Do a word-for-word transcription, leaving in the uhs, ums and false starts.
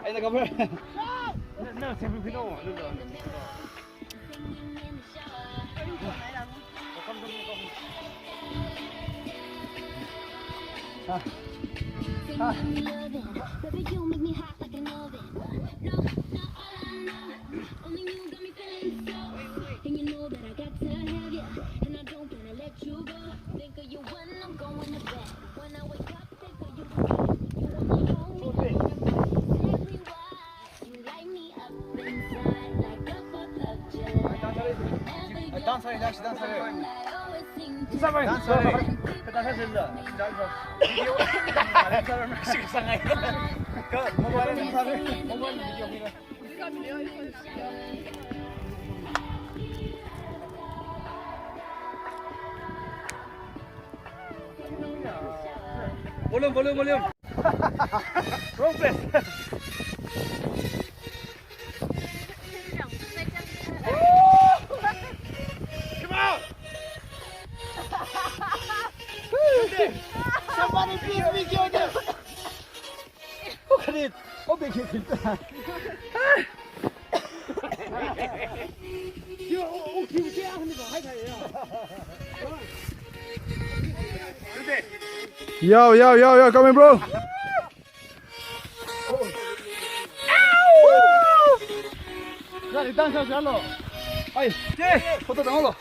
Ai, na cover. No, no, se phi no. No, no, no. Ah. Ah. Dance sāra, dance, dance sāra. Dance sāra. Dance sāra. Video. Sāra. Ka mobile sāra. Mobile video. Volume, volume, volume. Wrong place. Come on. Somebody please video this. Look at it. Oh, big hit. Yo, yo, yo, yo, coming, bro. Ai, photo dang lo.